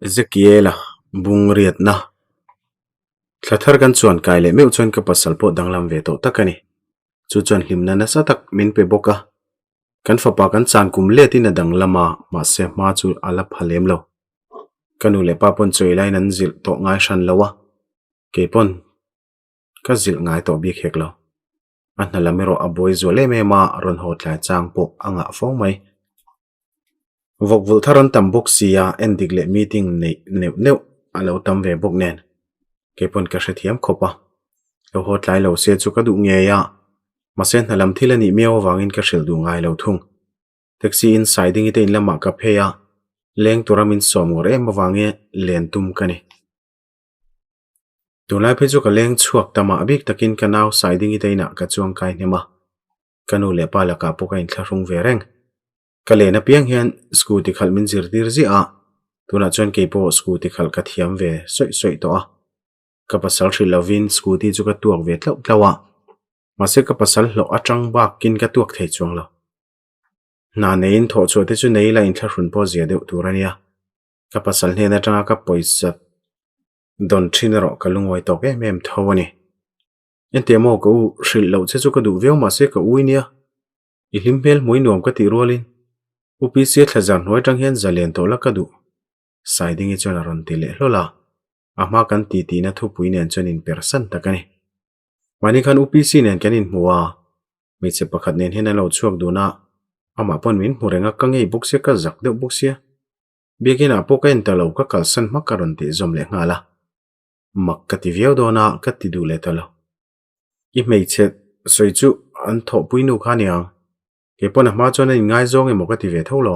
Ezekiela bung riatna thla thar kan chuan kai leh meuh chuan ka pasal pawh danglam ve tawh tak a ni. Chu chuan hlimna nasa tak min pe bawk a. Kan fapa kan chan kum letin a danglam a, mahse hma chu a la pha lem lo. Ka nu leh pa pawn chawi laiin an zilh tawh ngai hran lo a, kei pawn ka zilh ngai tawh bik hek lo. A hna lam erawh a buai zual em em a, rawn haw tlai chang pawh a ngah fo mai. Vawk vulh thar an tam bawk si a, en dik leh meeting neih neuh neuh a lo tam ve bawk nen kei pawn ka hrethiam khawp a. Lo haw tlai lo se chu ka duh ngei a, mahse hna lam thil a nih miau avangin ka hrilh duh ngai lo thung. Taxi in sai ding ite in lamah ka phei a, leng tura min sawm ngawr em avangin len tum ka ni. Tunlai phei chu ka leng chhuak ta mah bik takin ka nau sai ding ite inah ka chuang kai hnem a, ka nu leh pa lakah pawh ka inthlahrung ve reng. Ka len apiang hian scooty khalh min zirtir ziah a, tunah chuan kei pawh scooty khalh ka thiam ve sawih sawih tawh a. Ka pasal hrilh lovin scooty chu ka tuak ve tlauh tlauh a, mahse ka pasal hlawh atang bakin ka tuak thei chuang lo. Hna neiin thawh chhuah te chu nei ila inthlahrun pawh zia deuh tur a nia. Ka pasal hnen atanga ka pawisa dawn thin erawh ka lungawi tawk em em tho a ni. Engtiang maw ka u hrilh loh che chu ka duh viau mahse ka ui nia. I hlim hmel hmui nuam ka tih rualin UPC thla zar hnuai atang hian zalen tawh la ka duh. Saidingi chuan a rawn ti leh hlawl a, a hma kan ti tihna thupui nen chuan inpersan tak a ni. Mahni khan UPC nen kan inhmu a, hmeichhe pakhat nen hian an lo chhuak dun a, amah pawn min hmu reng a, ka ngei bawk sia, ka zak deuh bawk sia. Biakinah pawh ka en ta lo, ka kalsan hmak a rawn tih zawm leh nghal a. Mak ka ti viau dawn a, ka ti duh leh ta lo. I hmeichhe sawi chu an thawhpui nu kha aniang. Kei pawn a hma chuan a inngaizawng emaw ka ti ve tho lo.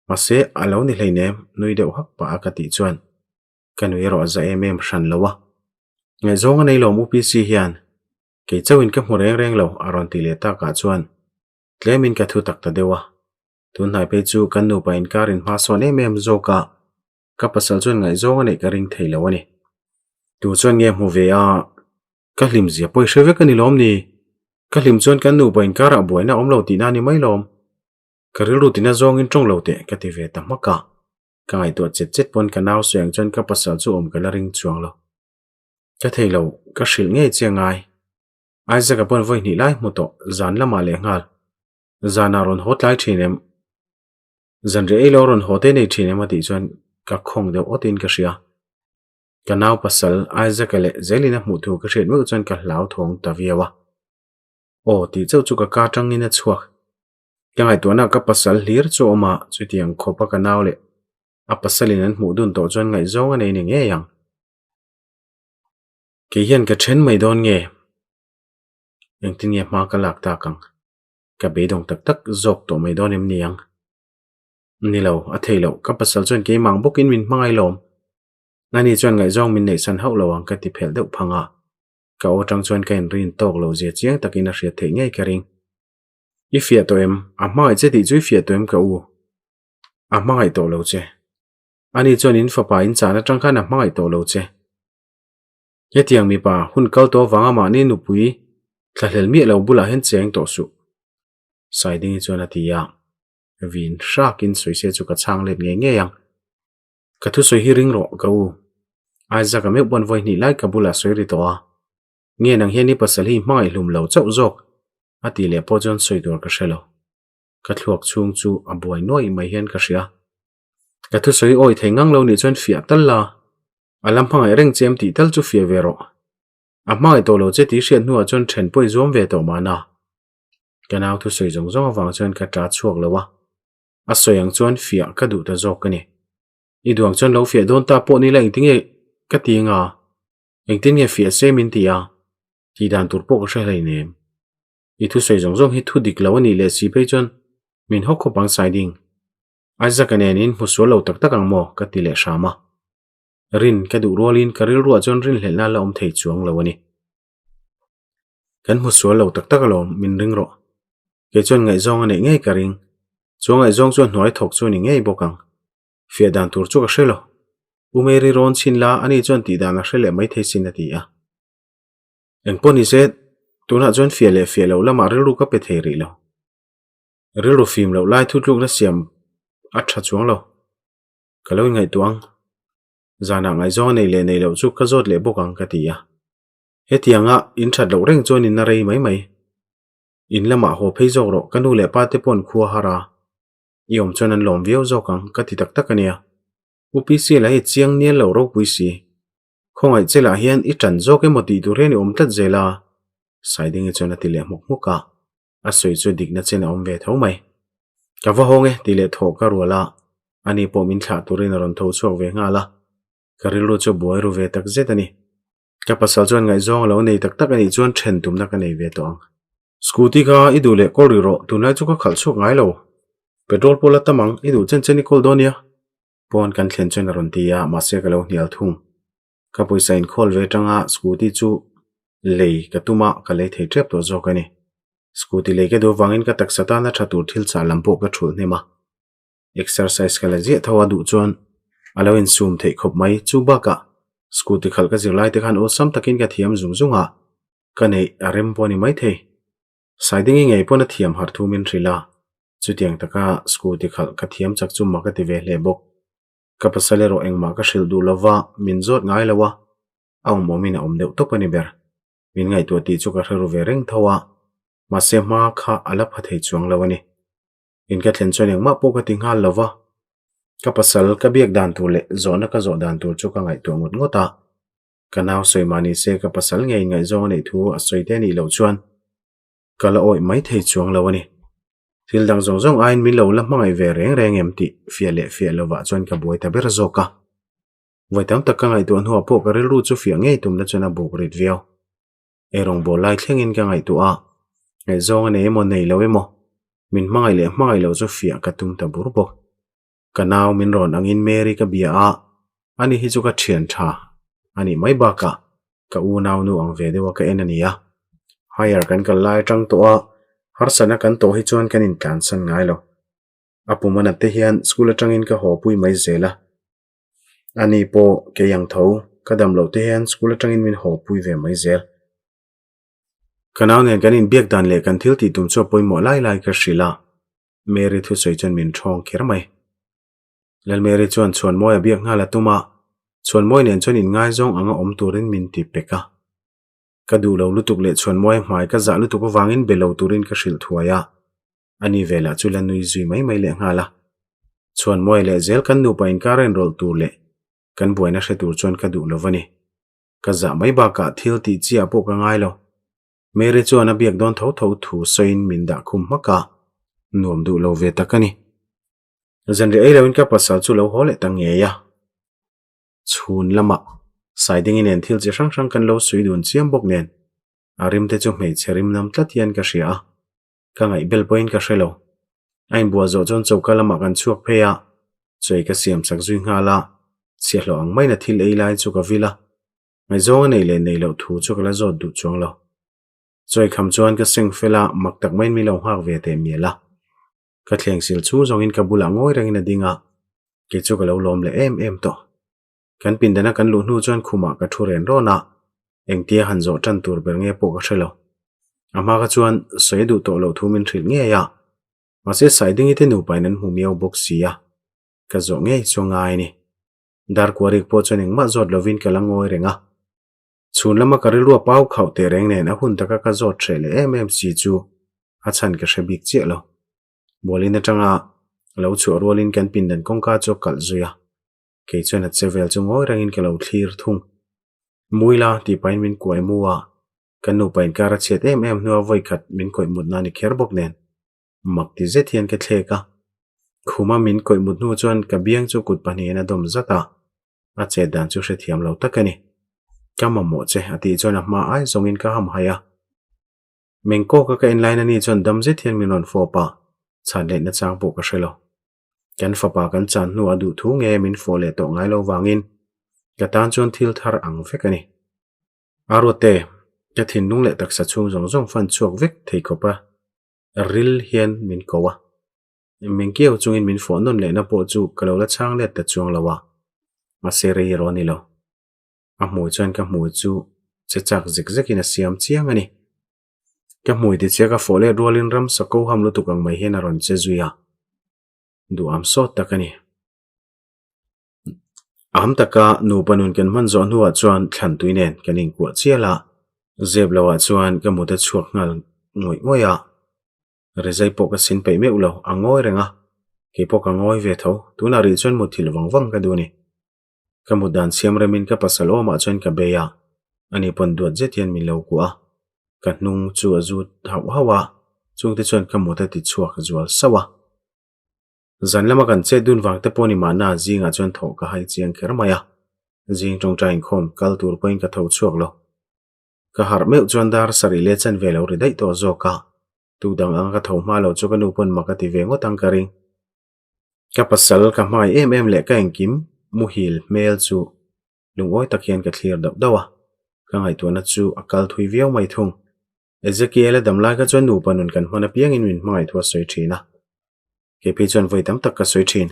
Mahse, a lo ni hleinem, nui deuh hak pah a ka tih chuan ka nui erawh a za em em hran lo a. Ngaihzawng a nei lawm UPC hian kei chauhin ka hmu reng reng lo a rawn ti leh takah chuan tlemin ka thu tak ta deuh a. Tunhnai phei chu kan nupa inkar inhma sawn em em zawk a, ka pasal chuan ngaihzawng a neih ka ring thei lo a ni. Tu chuan nge hmu ve a, ka hlim zia pawh i hre vek a ni lawm ni? Ka hlim chuan kan nupa inkarah buaina a awm lo tihna a ni mai lawm. Ka rilru tina zawngin tawng lo teh ka ti ve ta hmak a, ka ngaihtuah chet chet pawn ka nau sawi ang chuan ka pasal chu awm ka la ring chuang lo. Ka thei lo, ka hrilh ngei che ngai. Isaac-a pawn vawi hnih lai hmu tawh, zan lamah leh nghal. Zanah rawn haw tlai thin em? Zanriah ei lo rawn haw te nei thin em a tih chuan ka khawng deuh awtin ka hria. Ka nau pasal Isaac-a leh zelin a hmuh thu ka hriat meuh chuan ka hlauthawng ta viau a. Aw tih chauh chu ka ka tangin a chhuak. Ka ngaihtuahna ka pasal hlir chu a awm a, chutiang khawpa ka nau leh a pasalin an hmuh dun tawh chuan ngaihzawng a nei ni ngei ang. Kei hian ka then mai dawn nge? Engtin nge hma ka lak tak ang? Ka beidawng tak tak zawk tawh mai dawn em ni ang? Ni lo, a thei loh, ka pasal chuan keimah ang bawkin min hmangaih lawm. Ani chuan ngaihzawng min neihsan hauh lo ang ka ti phelh deuh phang a. Ka aw tang chuan ka inrin tawk lo zia chiang takin a hriat theih ngei ka ring. I fiah tawh em? A hmangaih che tih chu i fiah tawh em ka u? A hmangaih tawh lo che. Ani chuan in fapa in chan atang khan a hmangaih tawh lo che. Hetiang mipa hun kal tawh avanga mahni nupui thlahlel miah lo bulah hian cheng tawh suh. Saidingi chuan a ti a, vin hrakin sawi se chu ka chhang let ngei ngei ang. Ka thusawi hi ring rawh ka u. Isaac-a meuh pawn vawi hnih lai ka bulah sawi ri tawh a. Nge nang hian i pasal hi hmangaih hlum lo chauh zawk? a tih leh pawh chuan sawi tur ka hre lo. Ka thluak chhung chu a buai nuaih mai hian ka hria. Ka thusawi awi thei ngang lo nih chuan fiah tal la, a la hmangaih reng che em tih tal chu fiah ve rawh. A hmangaih tawh lo che tih hriat hnuah chuan then pawh i zuam ve tawh mahna. Ka nau thusawi zawng zawng avang chuan ka ta chhuak lo a, a sawi ang chuan fiah ka duh ta zawk a ni. I duang chuan lo fiah dawn ta pawh ni la engtinge ka ti anga? Engtin nge fiah se min ti a, tih dan tur pawh ka hre hlei nem. I thusawi zawng zawng hi thu dik lo a nih leh si phei chuan min hawk khawp ang Saiding. Isaac-a nen in hmu sual lo tak tak ang maw? ka ti leh hram a. Rin ka duh rualin ka rilruah chuan rinhlelhna la awm thei chuang lo a ni. Kan hmu sual lo tak tak alawm, min ring rawh. Kei chuan ngaihzawng a neih ngei ka ring. Chu a ngaihzawng chu a hnuai thawk chu a ni ngei bawk ang. Fiah dan tur chu ka hre lo. U Mary rawn chhin la, ani chuan tih dan a hre leh mai thei sin a ti a. Engpawh ni se, tunah chuan fiah leh fiah loh lamah rilru ka pe thei rih lo. Rilru fim loh lai thutlukna siam a tha chuang lo. Ka lo inngaihtuah ang. Zanah ngaihzawng a nei leh nei loh chu ka zawt leh bawk ang ka ti a. Hetianga in that loh reng chuan in a rei mai mai. In lamah haw phei zawk rawh ka nu leh pa te paw'n khua har a. I awm chuan an lawm viau zawk ang ka ti tak tak a nia. U PC lah hi chiang nial lo ropui si. Khawngaih che lah hian i ṭan zawk emaw tih tur hian i awm tlat zel a, Saidingi chuan a ti leh hmuk hmuk a, a sawi chu dikna chen a awm ve tho mai. Ka va hawng e tih leh thawh ka rual a, ani pawh min thlah turin a rawn tho chhuak ve nghal a, ka rilru chu buai ru ve tak zet a ni. Ka pasal chuan ngaihzawng a lo nei tak tak a nih chuan ṭhen tumna ka nei ve tawh ang. Scooty kha i duh leh kawl rih rawh, tunlai chu ka khalh chhuak ngai lo. Petrol pawh la tam ang, i duh chen chen i kawl dawn nia. Pawn kan thlen chuan a rawn ti a, mahse ka lo hnial thung. Ka pawisa inkhawl ve atanga scooty chu lei ka tum a, ka lei thei tep tawh zawk a ni. Scooty lei ka duh avangin ka taksa tana tha tur thil chah lam pawh ka thulh hnem a. Exercise ka la ziah tho a duh chuan a lo insum theih khawp mai. Chu bakah scooty khalh ka zir lai te khan awlsam takin ka thiam zung zung a, ka neih a rem pawh a ni maithei. Saidingi ngei pawn a thiam har thu min hrilh a, chutiang taka scooty khalh ka thiam chak chu mak a ti ve hle bawk. Ka pasal erawh engmah ka hrilh duh lova, min zawt ngai lo a, a awm awmin a awm deuh tawp a ni ber. Min ngaihtuah tih chu ka hre ru ve reng tho a, mahse hma kha a la pha thei chuang lo a ni. In ka thlen chuan engmah pawh ka ti nghal lo va, ka pasal ka biak dan tur leh zawhna ka zawh dan tur chu ka ngaihtuah ngawt ngawt a. Ka nau sawi mah ni se ka pasal ngei ngaihzawng a neih thu a sawi te anih loh chuan ka la awih mai thei chuang lo a ni. Thil dang zawng zawng aiin min lo la hmangaih ve reng reng em tih fiah leh fiah lovah chuan ka buai ta ber zawk a. Vawi tam tak ka ngaihtuah hnuah pawh ka rilru chu fiah ngei tumna chuan a buk rit viau. Ei rawngbâwl lai thlengin ka ngaihtuah a, ngaihzawng a nei emaw nei lo emaw min hmangaih leh hmangaih loh chu fiah ka tum ta bur bawk. Ka nau min rawn angin Mary ka bia a, ani hi chu ka thian tha a nih mai bakah ka unau nu ang ve deuha ka en a ni a. Higher kan kal lai atang tawh a, harsatna kan tawh hi chuan kan intlansan ngai lo. A pum a nat te hian school atangin ka haw pui mai zel a. Ani pawh kei ang tho, ka dam loh te hian school atangin min haw pui ve mai zel. Ka nau nen kan inbiak dan leh kan thil tih tum chu a pawimawh lai lai ka hrilh a. Mary thusawi chuan min thawng kher mai. Lal Mary chuan Chhuanmawi a biak nghal a tum a, Chhuanmawi nen chuan inngaizawng anga awm turin min ti pek a. Ka duh lo lutuk leh Chhuanmawi hmai ka zah lutuk avangin be lo turin ka hrilh thuai a, ani ve lah chu la nui zui mai mai leh nghal a. Chhuanmawi leh zel kan nupa inkar a inrawlh tur leh kan buaina hre tur chuan ka duh lo va ni. Ka zah mai bakah thil tih chiah pawh ka ngai lo. Mary chuan a biak dawn tho tho thu sawiin min dah khum hmak a, nuam duh lo ve tak a ni. Zanriah ei loin ka pasal chu lo haw leh ta ngei a. Chhun lamah Saidingi nen thil chi hrang hrang kan lo sui dun chiam bawk nen a rim te chu hmeichhe rim nam tlat hian ka hria a, ka ngaih bel pawhin ka hre lo. A inbual zawh chuan choka lamah kan chhuak phei a, chawi ka siam chak zui nghal a, chhiahhlawh ang maiin a thil ei lai chu ka vil a. Ngaihzawng a nei leh nei loh thu chu ka la zawt duh chuang lo. Chawi kham chuan ka seng fel a, mak tak maiin min lo nghak ve teh mial a. Ka thleng sil chhung zawngin ka bulah ngawi rengin a ding a, kei chu ka lo lawm leh em em tawh. Kan pindana kan luh hnu chuan khumah ka thu ren rawn a, engtia han zawh tan tur ber nge pawh ka hre lo. A hma kha chuan sawi duh tawh loh thu min hrilh ngei a, mahse Saidingi te nupain an hmu miau bawk si a, ka zawh ngei chu a ngai a ni. Darkuarik pawh chuan engmah zawt lovin ka la ngawi reng a. Chhun lama ka rilru a pau khauh teh reng nen a hun taka ka zawt hreh leh em em si chu a chhan ka hre bik chiah lo. Bualin atanga lo chhuah rualin kan pindan kawngka chu a kalh zui a. Kei chuan a che vel chu ngawi rengin ka lo thlir thung. Muila tih pahin min kuai mu a, kan nupa inkar a chhiat em em hnua vawikhat min kawih mutna a ni kher bawk nen. Mak ti zet hian ka thlek a, khuma min kawih mut hnu chuan ka biang chu kut pahnihin a dawm zat a, a chet dan chu hrethiam lo tak a ni. Ka mamawh che a tih chuan a hma ai zawngin ka ham haih a. Mengkawka ka en lain ani chuan dam zet hian min rawn fawp a, chhan leh nachang pawh ka hre lo. Kan fapa kan chan hnu a duh thu nge min fawh leh tawh ngai lo vangin ka tan chuan thil thar ang vek a ni. A ruatte, ka thinlung leh taksa chhung zawng zawng fan chhuak vek thei khawp a. Ril hian min ko a, min kiau chungin min fawh nawn lehna pawh chu ka lo la chhang let ta chuang lo a, mahse rei erawh a ni lo. A hmui chuan ka hmui chu che chak zek zekin a siam chiang a ni. Ka hmui tichhia ka fawh let rualin ramsa ko ham lutuk ang mai hian a rawn che zui a, duham sawt tak a ni. A ham taka nupa nun kan hman zawh hnuah chuan thlan tui nen kan inkuah chial a, zep loah chuan ka mut a chhuak nghal ngawih ngawih a. Rezai pawh ka sin peih meuh lo, a ngawi reng a, kei pawh ka ngawi ve tho, tunah rih chuan muthilh vang vang ka duh a ni. Ka mut dan siam remin ka pasal awmah chuan ka bei a, ani pawn duat zet hian min lo kuah a, ka hnung chu a zut hauh hauh a, chungte chuan ka mut a ti chhuak zual sauh a. Zan lama kan chet dun vang te pawh ni mahna zingah chuan thawh ka hai chiang kher mai a, zing tawngtai inkhawm kal tur pawhin ka tho chhuak lo. Ka harh meuh chuan dar sarih leh chanve lo ri daih tawh zawk a, tuk dang anga ka tho hma lo chu ka nu pawn mak a ti ve ngawt ang ka ring. Ka pasal ka hmai em em leh ka engkim muhil hmel chu lungawi tak hian ka thlir dauh dauh a, ka ngaihtuahna chu a kal thui viau mai thung. Ezekiel-a dam lai kha chuan nupa nun kan hman apiangin min hmangaih thu a sawi thin a. Kei phei chuan vawi tam tak ka sawi thin.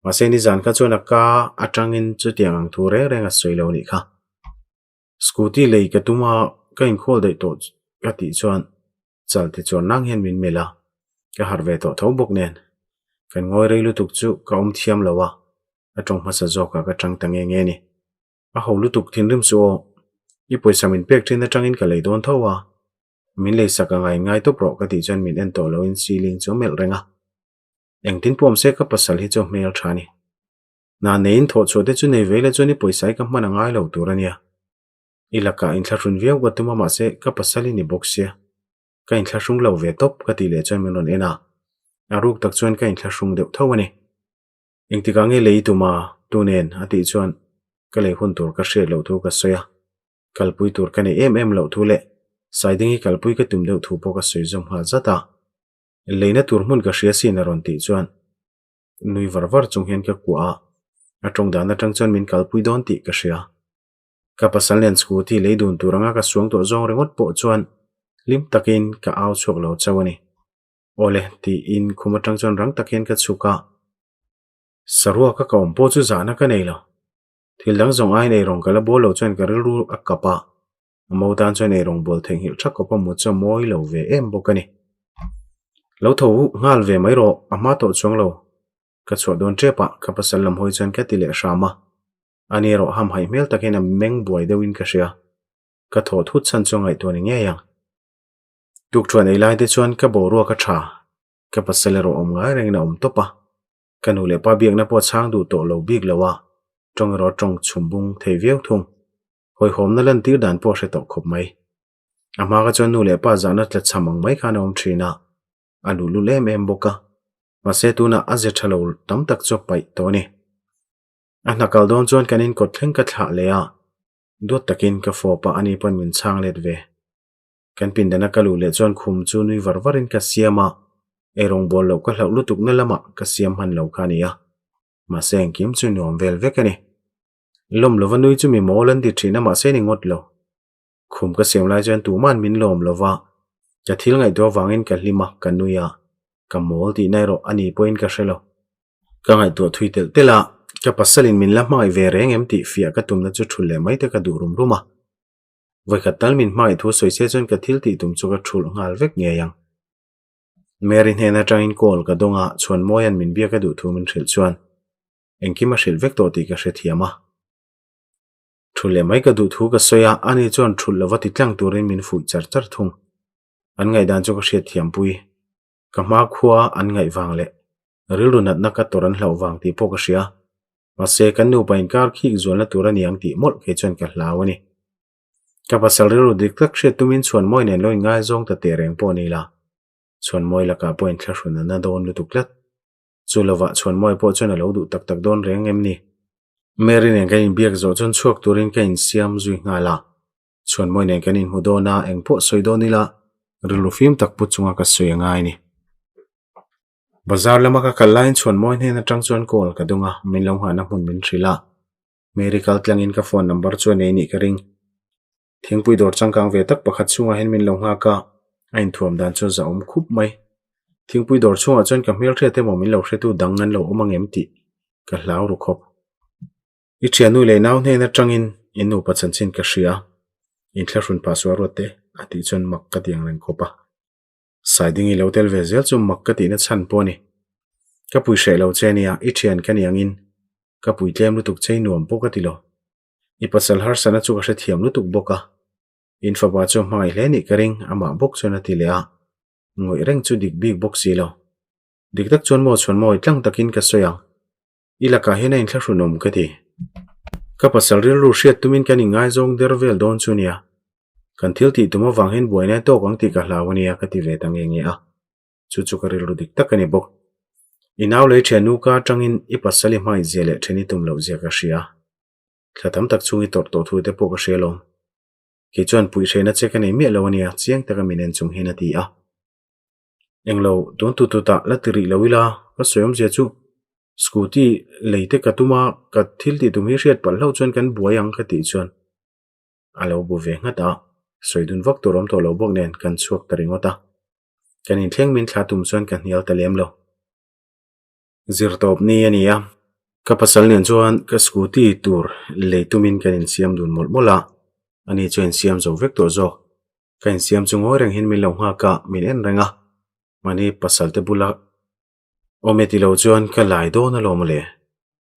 Mahse nizan kha chuan a ka atangin chutiang ang thu reng reng a sawi lo nih kha. Scooty lei ka tum a, ka inkhawl daih tawh ka tih chuan chal ti chuan nang hian min melh a, ka harh ve tawh tho bawk nen. Kan ngawi rei lutuk chu ka awm thiam lo a, a tawng hmasa zawkah ka tang ta nge nge a ni. A ho lutuk thinrim chu aw, i pawisa min pek thin atangin ka lei dawn tho a, min lei sak a ngai ngai tawp rawh ka tih chuan min en tawh loin ceiling chu a melh reng a. Engtin pawh awm se ka pasal hi chu a hmel tha a ni. Hna neiin thawh chhuah te chu nei ve ila chuan i pawisa hi ka hman a ngai lo tur a nia. I lakah inthlahrun viau ka tum a mahse ka pasal i ni bawk sia. Ka inthlahrung lo ve tawp ka tih leh chuan min rawn en a, a ruk tak chuan ka inthlahrung deuh tho a ni. Engtikah nge lei tum a, tu nen? a tih chuan ka lei hun tur ka hriat loh thu ka sawi a, kalpui tur ka nei em em loh thu leh Saidingi kalpui ka tum deuh thu pawh ka sawi zawm nghal zat a. Leina tur hmun ka hria sin a rawn tih chuan nui var var chung hian ka kuah a, a tawng dan atang chuan min kalpui dawn tih ka hria. Ka pasal nen scooty lei dun tur anga ka suang tawh zawng ringawt pawh chuan hlim takin ka au chhuak lo chauh a ni. Awle, tiin khum atang chuan rang tak hian ka chhuk a. Saruaka ka awm pawh chu zahna ka nei lo. Thil dang zawng aiin eirawng ka la bawl lo chuan ka rilru a kap a. A mo tan chuan eirawng bawl theihnghilh tha kawp a mut chu a mawi lo ve em bawk a ni. Lo tho nghal ve mai rawh, a hma tawh chuang lo. Ka chhuah dawn tep a, ka pasal lam hawi chuan ka ti leh hram a. Ani erawh hamhaih hmel tak hian a meng buai deuhin ka hria. Ka thawh thut chhan chu a ngaihtuah ni ngei ang. Tukṭhuan ei lai te chuan ka boruak a ṭha, ka pasal erawh awm ngai rengin a awm tawp a, ka nu leh pa biakna pawh a chhang duh tawh lo bik lo a, ṭawng erawh a ṭawng chhum bung thei viau thung. Hawihhawmna lantir dan pawh a hre tawh khawp mai. A hma kha chuan nu leh pa zahna tla chham ang mai khan a awm ṭhin a, a luhlul em em bawk a, mahse tunah a ze ṭha lo tam tak chu a paih tawh a ni. A hna kal dawn chuan kan inkawt thleng ka thlah leh a, duat takin ka fawp a, ani pawn min chhang let ve. Kan pindana ka luh leh chuan khum chu nui var varin ka siam a, eirawng bawl loh ka hlauh lutuk na lamah ka siam hman lo kha a ni a, mahse engkim chu nuam vel vek a ni. Lawm lova nui chu mi mawl an ti thin a mahse ni ngawt lo. Khum ka siam lai chuan tuman min lawm lova, ka thil ngaihtuah avangin ka hlim a, ka nui a, ka mawl tihna erawh a ni pawhin ka hre lo. Ka ngaihtuah thui telh telh a, ka pasalin min la hmangaih ve reng em tih fiah ka tumna chu thulh leh mai te ka duh rum rum a. Vawikhat tal min hmangaih thu sawi se chuan ka thil tih tum chu ka thulh nghal vek ngei ang. Mary hnen atangin call ka dawng a, Chhuanmawia'n min biak a duh thu min hrilh chuan engkim a hrilh vek tawh tih ka hrethiam a. Thulh leh mai ka duh thu ka sawi a, ani chuan thulh lova ti tlang turin min fuih char char thung. An ngaihdan chu ka hriatthiampui. Ka hma khua an ngaih vang leh rilru natna ka tawrh an hlauh vang tih pawh ka hria. Mahse, kan nupa inkar khik zualna tur a ni ang tih mawlh kei chuan ka hlau a ni. Ka pasal rilru dik tak hriat tumin Chhuanmawi nen lo inngaizawng ta teh reng pawh a ni la. Chhuanmawi lakah pawh inthlahrun a na dawn lutuk tlat. Chu lovah Chhuanmawi pawh chuan a lo duh tak tak dawn reng em ni? Mary nen kan inbiak zawh chuan chhuak turin ka insiam zui nghal a. Chhuanmawi nen kan inhmu dawn a, eng pawh sawi dawn ila rilru fim tak pu chunga ka sawi a ngai a ni. Bazar lama ka kal laiin Chhuanmawi hnen atang chuan call ka dawng a, min lo nghahna hmun min hrilh a. Mary kal tlangin ka phone number chu a nei nih ka ring. Thingpui dawr changkang ve tak pakhat chhungah hian min lo nghak a, a inthuam dan chu a zahawm khup mai. Thingpui dawr chhungah chuan ka hmelhriat emaw min lo hretu dang an lo awm angem tih ka hlau ru khawp. I thiannu leh nau hnen atangin in nupa chanchin ka hria, inthlahrun pah sual ruat te a tih chuan mak ka ti ang reng khawp a. Saidingi lo tel ve zel chu mak ka tihna chhan pawh a ni. Ka pui hreh lo che ania, i thian ka ni angin. Ka pui tlem lutuk che i nuam pawh ka ti lo. I pasal harsatna chu ka hrethiam lutuk bawk a. In fapa chu a hmangaih hle nih ka ring, amah bawk chuan a ti leh a. Ngawih reng chu dik bik bawk si lo. Dik tak chuan maw chhuan mawi tlang takin ka sawi ang. I lakah hian a inthlahrunawm ka ti. Ka pasal rilru hriat tumin kan inngaizawng der vel dawn chu nia. Kan thil tih tum avang hian buaina tawk ang tih ka hlau ania ka ti ve ta nge nge a. Chu chu ka rilru dik tak a ni bawk. I nau lei thiannu ka atangin i pasal i hmangaih zia leh then i tum loh zia ka hria. Thla tam tak chhung i tawrh tawh thu te pawh ka hria lawm. Kei chuan puih hrehna che ka nei miah lo ania chiang taka min en chung hian a ti a. Englo, tun tu tutah la ti rih lo ila, ka sawi awmzia chu scooty lei te ka tum a, ka thil tih tum hi hriat palh hlauh chuan kan buai ang ka tih chuan a lo bu ve nghat a, sawi dun vak tur awm tawh lo bawk nen kan chhuak ta ringawt a. Kan inthleng min thla tum chuan ka hnial ta lem lo. Zir tawp ni a ni a, ka pasal nen chuan ka scooty tur lei tumin kan insiam dun mawlh mawlh a, ani chu a insiam zo vek tawh zawk. Ka insiam chu ngawi reng hian min lo nghak a, min en reng a, mahni pasal te bula awm e ti lo chuan ka lai dawn alawm le.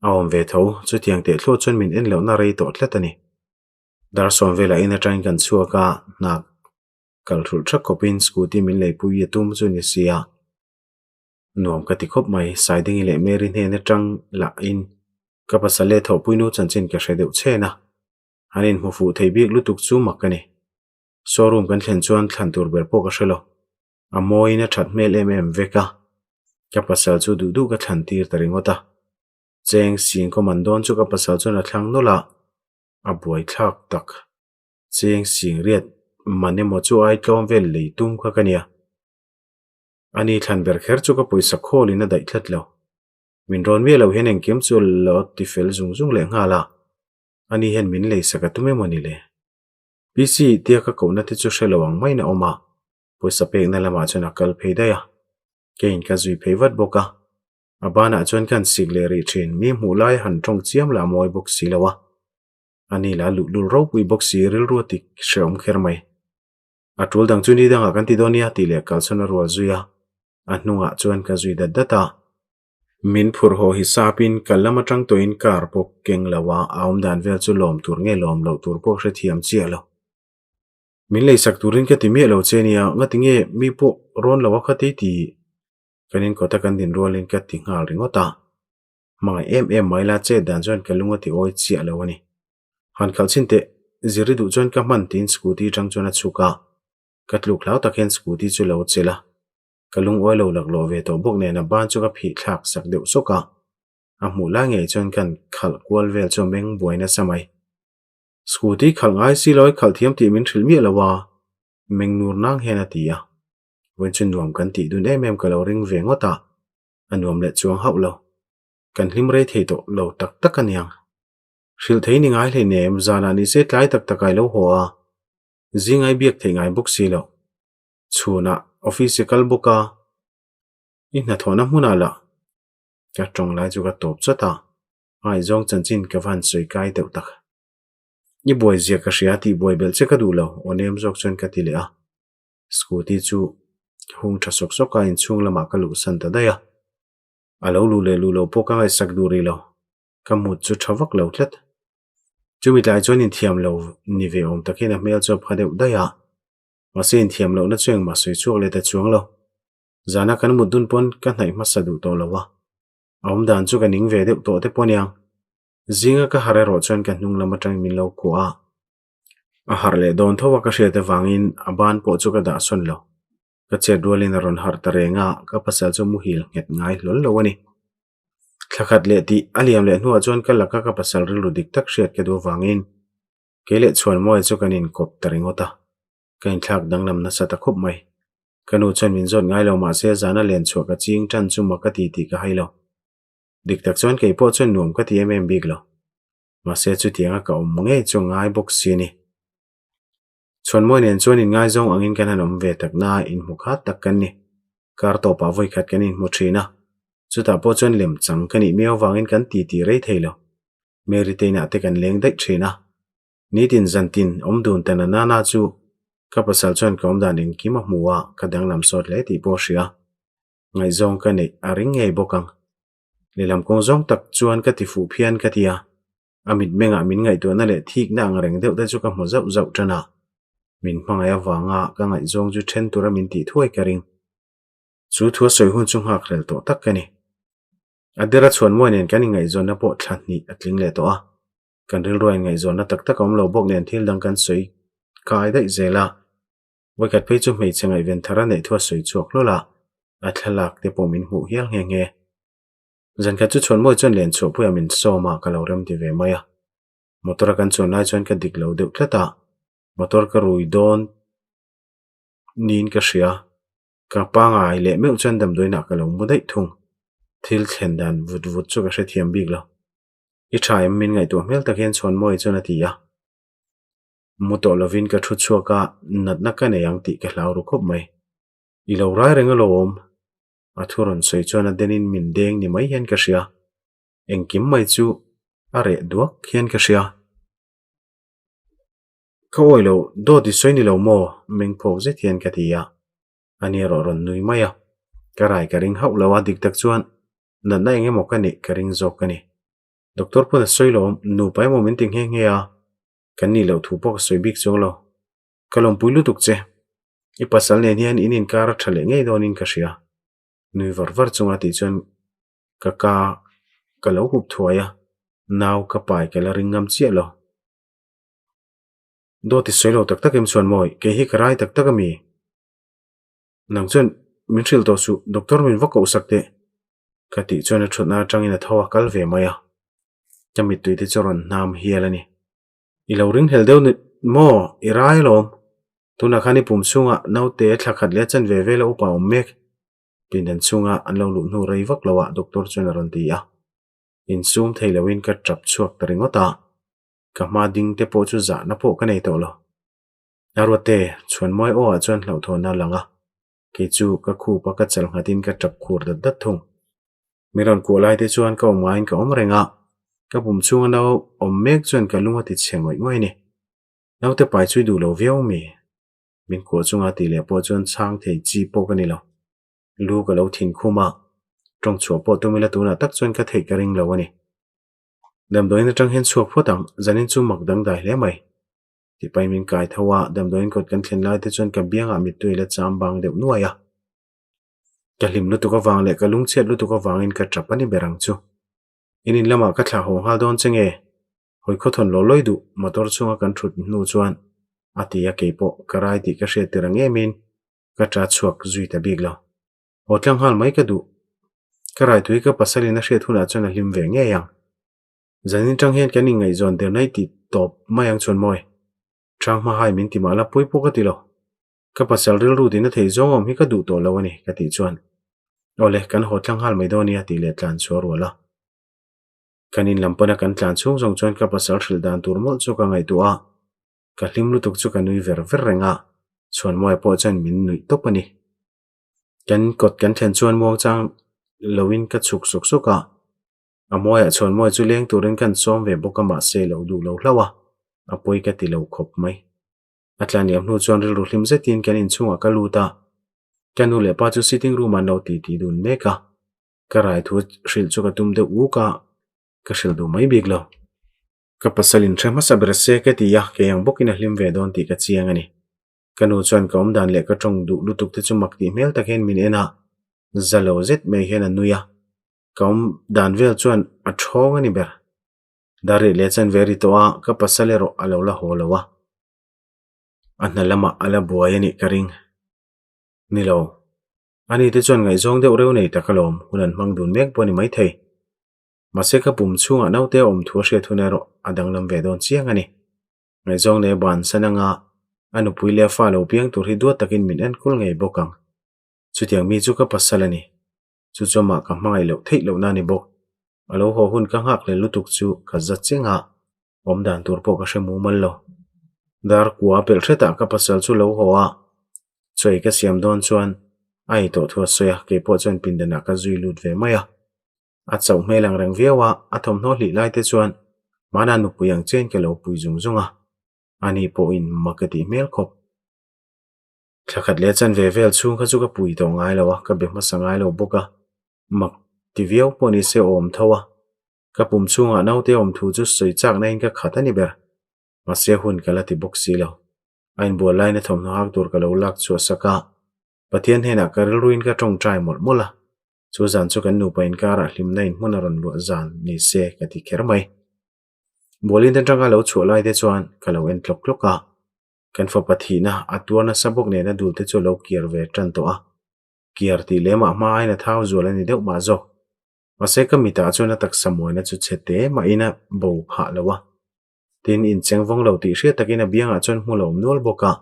A awm ve tho, chutiang teh thlawh chuan min en lohna rei tawh tlat a ni. Dar sawm velah in atangin kan chhuak a, hna kal hrulh thak khawpin scooty min leipui a tum chu ni sia. Nuam ka ti khawp mai, Saidingi leh Mary hnen atang lahin ka pasal leh thawhpuinu chanchin ka hre deuh chhen a, an inhmu fuh thei bik lutuk chu mak a ni. Showroom kan thlen chuan thlan tur ber pawh ka hre lo. A mawiin a that hmel em em vek a, ka pasal chu duh duh ka thlan tir ta ringawt a. Cheng sing kawm an dawn chu ka pasal chuan a thlang nawlh a, a buaithlak tak. Cheng sing riat man emaw chu ai tlawm vel lei tum kha ka nia. Ani thlan ber kher chu ka pawisa khawlin a daih tlat lo. Min rawn miah lo hian engkim chu lo ti fel zung zung leh nghal a, ani hian min leisak a tum emaw ni le? PC tia ka kohna te chu hre lo ang maiin a awm a, pawisa pekna lamah chuan a kal phei daih a, keiin ka zui phei vat bawk a. A banah chuan ka han sik leh rih thin, mi hmuh lai a han tawng chiam lah mawi bawk si lo a. Ani lah luhlul ropui bawk si rilru a ti hrehawm kher mai. A tul dang chu ni dangah kan ti dawn nia tih leh kalsawn a rual zui a, a hnungah chuan ka zui dat dat a. Min phurh haw hi sapin ka lam atang tawhin car pawh keng lo a, a awmdan vel chu lawm tur nge lawm loh tur pawh hrethiam chiah lo. Min leisak turin ka ti miah lo che nia, ngati nge mi pawh rawn lo a kha tei ti kan inkawt a kan din rualin ka ti nghal ringawt a. Hmangaih em em mai la chet dan chuan ka lung a ti awi chiah lo a ni. Han khalh chhin teh, zir i duh chuan ka hman tiin scooty atang chuan a chhuk a, ka tluk hlau tak hian scooty chu lo chelh a. Ka lungawi lo laklawh ve tawh bawk nen a ban chu ka phih thlak sak deuh sawk a, a hmuh lai ngei chuan kan khalh kual vel chu a meng buai nasa mai. Scooty khalh ngai si lo i khalh thiam tih min hrilh miah lo a, meng nur nang hian a ti a. Vawiin chu nuam kan tih dun em em ka lo ring ve ngawt a, a nuam leh chuang hauh lo. Kan hlim rei thei tawh lo tak tak a niang. Hrilh thei ni ngai hleinem, zanah ni se tlai tak tak ai lo haw a, zing ai biak theih ngai bawk si lo. Chhunah office i kal bawk a, i hnathawhna hmunah lah ka tawng lai chu ka tawp chawt a, ngaihzawng chanchin ka va han sawi kai deuh tak. I buai zia ka hria tih buai belh che ka duh lo, aw nem zawk chuan ka ti leh a. Scooty chu hung tha sawk sawk a inchhung lamah ka luhsan ta daih a, a lo luh leh luh lo pawh ka ngaihsak duh rih lo. Ka mut chu tha vak lo tlat. Chumi tlai chuan inthiam lo ni ve awm tak hian a hmel chu a pha deuh daih a. Mahse inthiam lohna chu engmah sawi chhuak leh ta chuang lo. Zana kan mut dun pawn ka hnaih hmasa duh tawh lo a. A awm dan chu ka ning ve deuh tawh te pawh aniang. Zinga ka harh erawh chuan ka hnung lam atangin min lo kuah a. A harh leh dawn tho a ka hriat avangin a ban pawh chu ka dah sawn lo. Ka chet rualin a rawn harh ta reng a, ka pasal chu muhil nghet ngai hlawl lo a ni. Thla khat leh tih a liam leh hnuah chuan ka laka ka pasal rilru dik tak hriat ka duh avangin kei leh Chhuanmawia chu kan inkawp ta ringawt a, ka inthlak danglam nasa ta khawp mai. Ka nu chuan min zawt ngai lo mahse zana len chhuah ka ching tan chu mak ka ti tih ka hai lo. Dik tak chuan kei pawh chuan nuam ka ti em em bik lo. Mahse chutianga ka awm ngei chu ngai bawk si a ni. Chhuanmawi nen chuan inngaizawng angin kan han awm ve tak na a, inhmu khat tak kan ni. Kar tawpah vawi khat kan inhmu thin a, chutah pawh chuan lem chang ka nih miau avangin kan ti ti rei thei lo. Mary te inah te kan leng daih thin a. Nitin zantin awm dun ta na nana chu ka pasal chuan ka awm dan engkim a hmu a, ka danglam sawt hle tih pawh a hria. Ngaihzawng ka neih a ring ngei bawk ang. Lehlam kawng zawng tak chuan ka ti fuh phian ka ti a, a mitmengah min ngaihtuahna leh thikna ang reng deuh te chu ka hmu zauh zauh tan a, min hmangaih avanga ka ngaihzawng chu then tura min tih thuai ka ring. Chu thu a sawi hun chu nghak rel tawh tak ka ni. A dera chhuanmuai nen kan inngaihzawnna pawh thla hnih a tling leh tawh a, kan rilruah inngaihzawnna tak tak a awm lo bawk nen thil dang kan sawi kai daih zel a. Vawikhat phei chu hmeichhe ngaihven thar a neih thu a sawi chhuak hlawl a, a thlalak te pawh min hmuh hial nghe nghe. Zankhat chu chhuanmuai chuan len chhuahpuiah min sawm a, ka lo rem ti ve mai a. Motor a kan chuan lai chuan ka dik lo deuh tlat a, motor ka rui dawn niin ka hria. Ka pangai leh meuh chuan damdawiinah ka lo mu daih thung. Thil thlen dan vut vut chu ka hrethiam bik lo. I tha em min ngaihtuah hmel tak hian Chhuanmawii chuan a ti a. Mu tawh lovin ka thu chhuak a, natna ka nei ang tih ka hlau ru khawp mai. I lo rai reng alawm. A thu rawn sawi chuan a denin min deng ni mai hian ka hria. Engkim mai chu a reh duak hian ka hria. Ka awi lo, dawt i sawi ni lo maw? Mengphawk zet hian ka ti a. Ani erawh rawn nui mai a. Ka rai ka ring hauh lo a, dik tak chuan natna eng emaw ka neih ka ring zawk a ni. Doctor pawn a sawi lo, nupa emaw min ti nghe nghe a, kan nih loh thu pawh ka sawi bik chuang lo. Ka lawmpui lutuk che. I pasal nen hian in inkar a tha leh ngei dawnin ka hria. Nui var var chunga tih chuan ka ka ka lo hup thuai a, nau ka pai ka la ring ngam chiah lo. Dawt i sawi lo tak tak em chuan mawi, kei hi ka rai tak tak a mi? Nang chuan min hrilh tawh suh, doctor min va koh sak teh. Ka tih chuan a thutna atangin a tho a kal ve mai a, ka mittui te chu a rawn hnam hial a ni. I lo ringhlel deuh ni maw? I rai alawm. Tunah khan i pum chhungah naute thla khat leh chan ve vel a upa awm mek. Pindan chhunga an lo luh hnu rei vak loah doctor chuan a rawn ti a. Insum thei loin ka tap chhuak ta ringawt a, ka hma ding te pawh chu zahna pawh ka nei tawh lo. A ruatte, chhuanmawi aw ah chuan hlauhthawn a lang a, kei chu ka khup a ka chal nghatin ka tap khur dat dat thung. Mi rawn kuah lai te chuan ka awm ngaiin ka awm reng a, ka pum chhunga nau awm mek chuan ka lung a ti chhe ngawih ngawih a ni. Naute pai chu i duh lo viau mi? Min kuah chunga tih leh pawh chuan chhang thei chi pawh ka ni lo. Lu ka lo thin khum a, tawng chhuah pawh tum ila tunah tak chuan ka theih ka ring lo a ni. Damdawiin atang hian chhuak phawt ang, zanin chu mak dangdai hle mai. Tipai min kai tho a, damdawiin kawt kan thlen lai te chuan ka biangah mittui la cham bang deuh nuai a. Ka hlim lutuk avang leh ka lungchhiat lutuk avangin ka tap a ni ber ang chu. In in lamah ka thlah haw nghal dawn che nge? Hawi khawthawn law lawi duh motor chhunga kan thut hnu chuan a ti a keipawh ka rai tih ka hriat tir ang emin ka ta chhuak zui ta bik lo. Haw tlang nghal mai ka duh. Ka rai tui ka pasalin a hriat hunah chuan a hlim ve ngei ang. Zanin tang hian kan inngaihzawn der nai tih tawp mai ang chuan mawi. Hrang hma hai min ti mah la pawi pawh ka ti lo. Ka pasal rilru tina theih zawng awm hi ka duh tawh lo a ni ka tih chuan Awle kan haw tlang nghal mai dawn nia tih leh tlan chu a rual a. Kan in lam pana kan tlan chhung zawng chuan ka pasal hrilh dan tur mawlh chu ka ngaihtuah a, ka hlim lutuk chu ka nui ver ver reng a, Chhuanmawia pawh chuan min nuih tawp a ni. Kan kawt kan thlen chuan muangchang loin ka chhuk suk suk a, A mawiah chhuan mawi chu leng turin kan sawm ve bawk a mahse lo duh lo hlauh a, a pawi ka ti lo khawp mai. A tlaniam hnu chuan rilru hlim zetin kan inchhungah ka lut a, ka nu leh pa chu sitting room ah an lo titi dun mek a, ka rai thu hrilh chu ka tum deuh uk a, ka hrilh duh mai bik lo. Ka pasal in hre hmasa ber se ka ti a, kei ang bawkin a hlim ve dawn tih ka chiang a ni. Ka nu chuan ka awm dan leh ka tawng duh lutuk te chu mak tih hmel tak hian min en a, za lo zet mai hian a nui a, Ka awm dan vel chuan a thawng a ni ber. Dar rih leh chan ve ri tawh a, ka pasal erawh a lo la haw lo a. A hna lamah a la buai a nih ka ring. Ni lo. Ani te chuan ngaihzawng deuh reuh nei tak alawm, hun an hmang dun mek pawh a ni maithei. Mahse ka pum chhungah naute a awm thu a hriat hun erawh a danglam ve dawn chiang a ni. Ngaihzawng leh bansan anga a nupui leh a fa lo piang tur hi duat takin min enkawl ngei bawk ang. Chutiang mi chu ka pasal a ni. Chu chu amah ka hmangaih loh theih lohna a ni bawk. A lo haw hun ka nghak hlel lutuk chu ka za cheng a, awm dan tur pawh ka hre mumal lo. Dar kua pelh hretah ka pasal chu lo haw a, chawi ka siam dawn chuan a ei tawh thu a sawi a, kei pawh chuan pindanah ka zui lut ve mai a. A chauh hmel ang reng viau a, a thawmhnaw hlih lai te chuan hmana nupui ang chiain ka lo pui zung zung a, ani pawhin mak ka tih hmel khawp. Thla khat leh chan ve vel chhung kha chu ka pui tawh ngai lo a, ka be hmasa ngai lo bawk a, mak Ti viau pawh ni se awm tho a. Ka pum chhungah naute awm thu chu sawi chakna in ka khat a ni ber. Mahse hun ka la ti bawk si lo. A inbual laina thawmhnaw hak tur ka lo lak chhuah sak a. Pathian hnenah ka rilruin ka tawngtai mawlh mawlh a. Chu zan chu kan nupa inkarah hlimna in hmun a rawn luah zan ni se ka ti kher mai. Bualin atanga lo chhuah lai te chuan ka lo en tlawk tlawk a. Kan fapa thihna a tuar nasa bawk nen a dul te chu a lo kiar ve tan tawh a. Kiar tih lemah hma aiin a thau zual a ni deuh mah zawk. Mahse ka mitah chuan a taksa muaina chu chhe te mahin a bo phah lo a. Tin, incheng vawng lo tih hriat takin a biangah chuan hmu lo awm nual bawk a.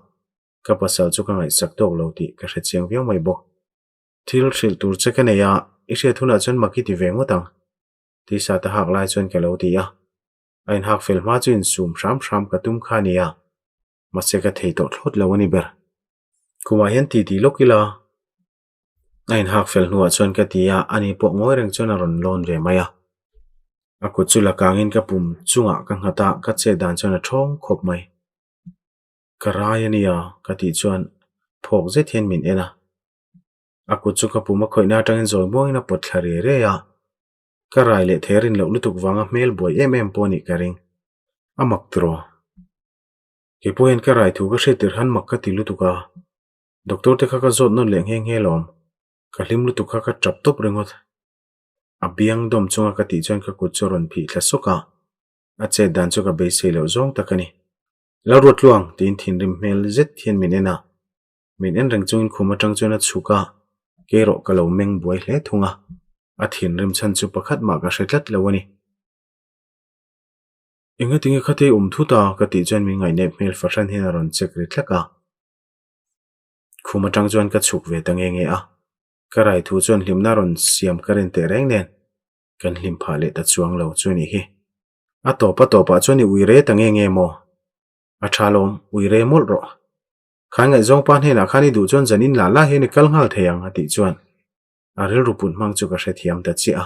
Ka pasal chu ka ngaihsak tawk lo tih ka hre chiang viau mai bawk. Thil hrilh tur che ka nei a, i hriat hunah chuan mak i ti ve ngawt ang. Tisa ta hak lai chuan ka lo ti a. A inhak fel hma chu insum hram hram ka tum kha a ni a, mahse ka thei tawh thlawt lo a ni ber. Khumah hian ti ti lawk ila. A inhak fel hnuah chuan ka ti a, ani pawh ngawi reng chuan a rawn lawn ve mai a. A kut chu la kangin ka pum chungah ka nghat a, ka chet dan chuan a thawng khawp mai. Ka rai a nia ka tih chuan phawk zet hian min en a. A kut chu ka pum a khawihna atangin zawi muangin a pawt thla riai riai a. Ka rai leh thei rin loh lutuk vanga hmel buai em em pawh a nih ka ring. A mak tiraw? Kei pawh hian ka rai thu ka hriat tirh han mak ka ti lutuk a. Doctor te kha ka zawt nawn leh nghe nghe lawm. Ka hlim lutuk kha ka tap tawp ringawt. A biang dawm chunga ka tih chuan ka kut chu a rawn phih thla sawk a. A chet dan chu ka beisei loh zawng tak a ni. Lalruatluang tiin thinrim hmel zet hian min en a. Min en reng chungin khum atang chuan a chhuk a, kei erawh ka lo meng buai hle thung a, a thinrim chhan chu pakhat mah ka hre tlat lo a ni. Engatinge khatei awm thut a? ka tih chuan min ngaihnep hmel fahran hian a rawn chek ri tlak a. Khum atang chuan ka chhuk ve ta nge nge a, ka rai thu chuan hlimna rawn siam ka rin teh reng nen kan hlim phah leh ta chuang lo chu a nih hi. A tawp a tawpah chuan i ui re ta nge nge maw? A tha lawm, ui re mawlh rawh. Khan ngaihzawng pa hnenah khan i duh chuan zan in lah lah hian i kal nghal thei ang a tih chuan a rilru put hmang chu ka hrethiam ta chiah a.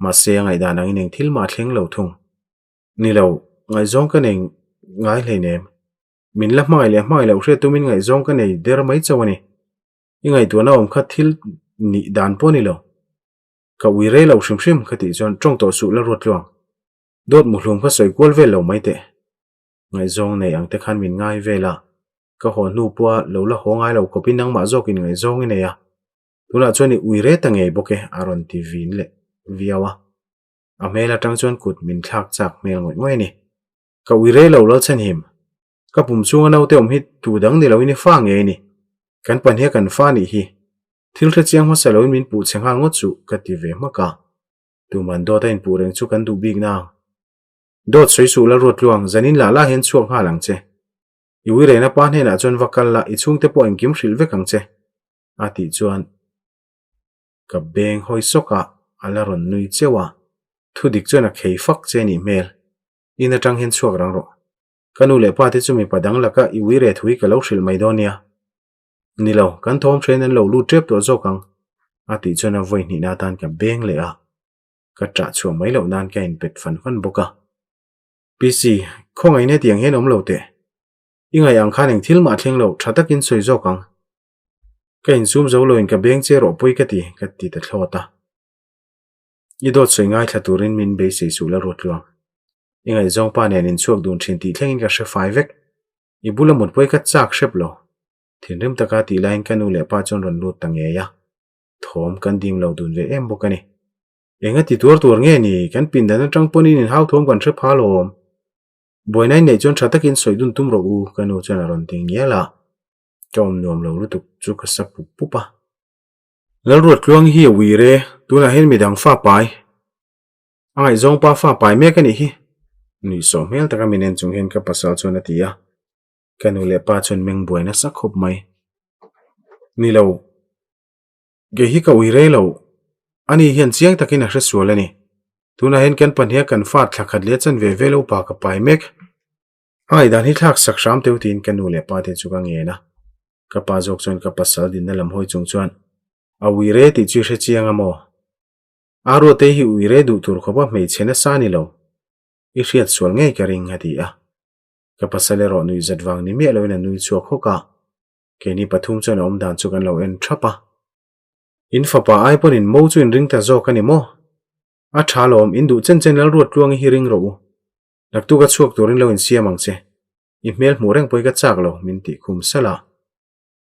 Mahse a ngaihdan angin eng thil mah a thleng lo thung. Ni lo, ngaihzawng ka nei ngai hleinem. Min la hmangaih leh hmangaih loh hriat tumin ngaihzawng ka nei der mai chauh a ni. I ngaihtuahna awm kha thil nih dan pawh a ni lo. Ka ui rei lo hrim hrim ka tih chuan tawng tawh suh la ruat tluang. Dawt muhlum kha sawi kual vel lo mai teh. Ngaihzawng nei ang te khan min ngai vel a, ka haw hnu pawha lo la haw ngai lo khawpin nangmah zawkin ngaihzawng i nei a, tunah chuan i ui re ta ngei bawk e a rawn ti vin leh viau a. A hmel atang chuan kut min thlak chak hmel ngawih ngawih a ni. Ka ui re lo Lalchhanhim, ka pum chhunga naute awm hi tu dang ni loin i fa ngei a ni. Kan pahniha kan fa nih hi thil hre chiang hmasa loin min puh chhe nghal ngawt suh ka ti ve hmak a. Tuman dawt a inpuh reng chu kan duh bik nang. Dawt sawi suh la ruat tluang, zanin lah lah hian chhuak nghal ang che. I ui rehna pa hnenah chuan va kal la, i chhungte pawh engkim hrilh vek ang che, a tih chuan ka beng hawi sawk a, a la rawn nui cheuh a. Thu dik chuan a khei fak che nih hmel. In atang hian chhuak rang rawh. Ka nu leh pa te chu mipa dang laka i ui reh thu hi ka lo hrilh mai dawn nia. Ni lo, kan thawm hrein an lo lut tep tawh zawk ang, a tih chuan a vawi hnihna atan ka beng leh a. Ka ṭah chhuah mai loh nan ka inpet fan fan bawk a. PC, khawngaih hetiang hian awm lo teh. I ngaih ang khan eng thil mah thleng lo, ṭha takin sawi zawk ang. Ka insum zo loin ka beng che rawh pawi ka ti, ka ti ta thlawt a. I dawt sawi ngaithla turin min beisei suh la ruat tluang. I ngaihzawng pa nen inchhuak dun ṭhin tih thlengin ka hre fai vek. I bula mut pawi ka chak hrep lo. Thinrim taka tih laiin ka nu leh pa chuan rawn lut ta ngei a. Thawm kan dim lo dun ve em bawk a ni. Enga ti tuar tuar nge ni, kan pindan atang pawn in inhau thawm kan hre pha lawm. Buaina in neih chuan tha takin sawi dun tum rawh u, ka nu chuan a rawn ti ngial a. Ka awm nuam lo lutuk chu ka sa pup pup a. Lalruat tluang hi a ui re, tunah hian midang fa pai. A ngaihzawng pa fa pai mek a nih hi. Nuihsawh hmel taka min en chung hian ka pasal chuan a ti a. Ka nu leh pa chuan meng buai nasa khawp mai. Ni lo, kei hi ka ui rei lo. Ani hian chiang takin a hre sual a ni. Tunah hian kan pahniha kan fa thla khat leh chan ve ve lo pa ka pai mek. A ngaihdan hi thlak sak hram teuh tiin ka nu leh pa te chu ka ngen a. Ka pa zawk chuan ka pasal dinna lam hawi chung chuan a ui re tih chu i hre chiang a maw? Aruate hi ui re duh tur khawpa hmeichhe nasa a ni lo. I hriat sual ngei ka ring a ti a. Ka pasal erawh nuih zat vang ni miah loin a nui chhuak hawk a, keini pathum chuan a awm dan chu kan lo en thap a. In fapa ai pawn in mo chu in ring ta zawk a ni maw? A tha lawm, in duh chen chen Lalruattluangi hi ring rawh u. Naktuk a chhuak turin lo insiam ang che. I hmel hmuh reng pawh hi ka chak lo, min tih khum salh a.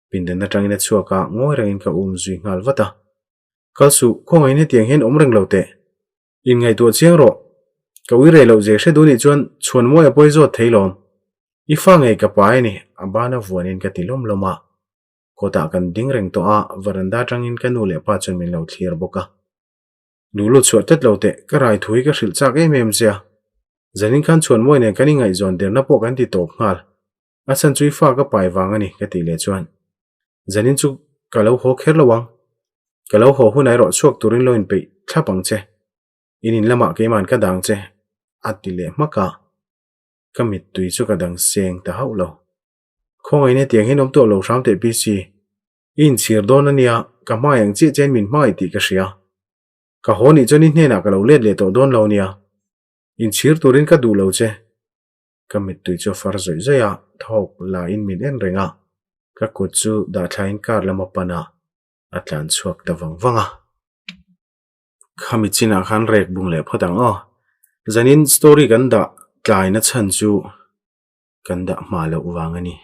Pindan atangin a chhuak a, ngawi rengin ka um zui nghal vat a. Kal suh, khawngaihin hetiang hian awm reng lo teh. Inngaihtuah chiang rawh. Ka ui rei loh zia hre duh nih chuan chhuan mawi a pawi zawt thei lawm. I fa ngei ka pai a ni, a bana vuanin ka ti lawm lawm a. Kawtah kan ding reng tawh a, varanda atangin ka nu leh pa chuan min lo thlir bawk a. Duh lut chhuah tlat lo teh, ka rai thu hi ka hrilh chak em em che a. Zanin khan chhuan mawi nen kan ingaihzawn derna pawh kan ti tawp nghal. A chhan chu i fa ka pai vang a ni, ka tih leh chuan. Zanin chu ka lo haw kher lo ang. Ka lo haw hunah erawh chhuak turin lo inpeih thlap ang che. In in lamah keima'n ka dang che, a ti leh hmak a. Ka mittui chu ka dang seng ta hauh lo. Khawngaih hetiang hian awm tawh lo hram teh PC. I inchhir dawn a nia, ka hmai ang chiah chiahin min hmangaih tih ka hria. Ka haw nih chuan i hnenah ka lo let leh tawh dawn lo nia. Inchhir turin ka duh lo che. Ka mittui chu a far zawih zawih a, thawk la in min en reng a, ka kut chu dahthlain car lam a pan a, a tlan chhuak ta vang vang a. Khami chinah khan rek bung leh phawt ang aw. Zanin story kan dah tlaina chhan chu kan dah hma loh vang a ni.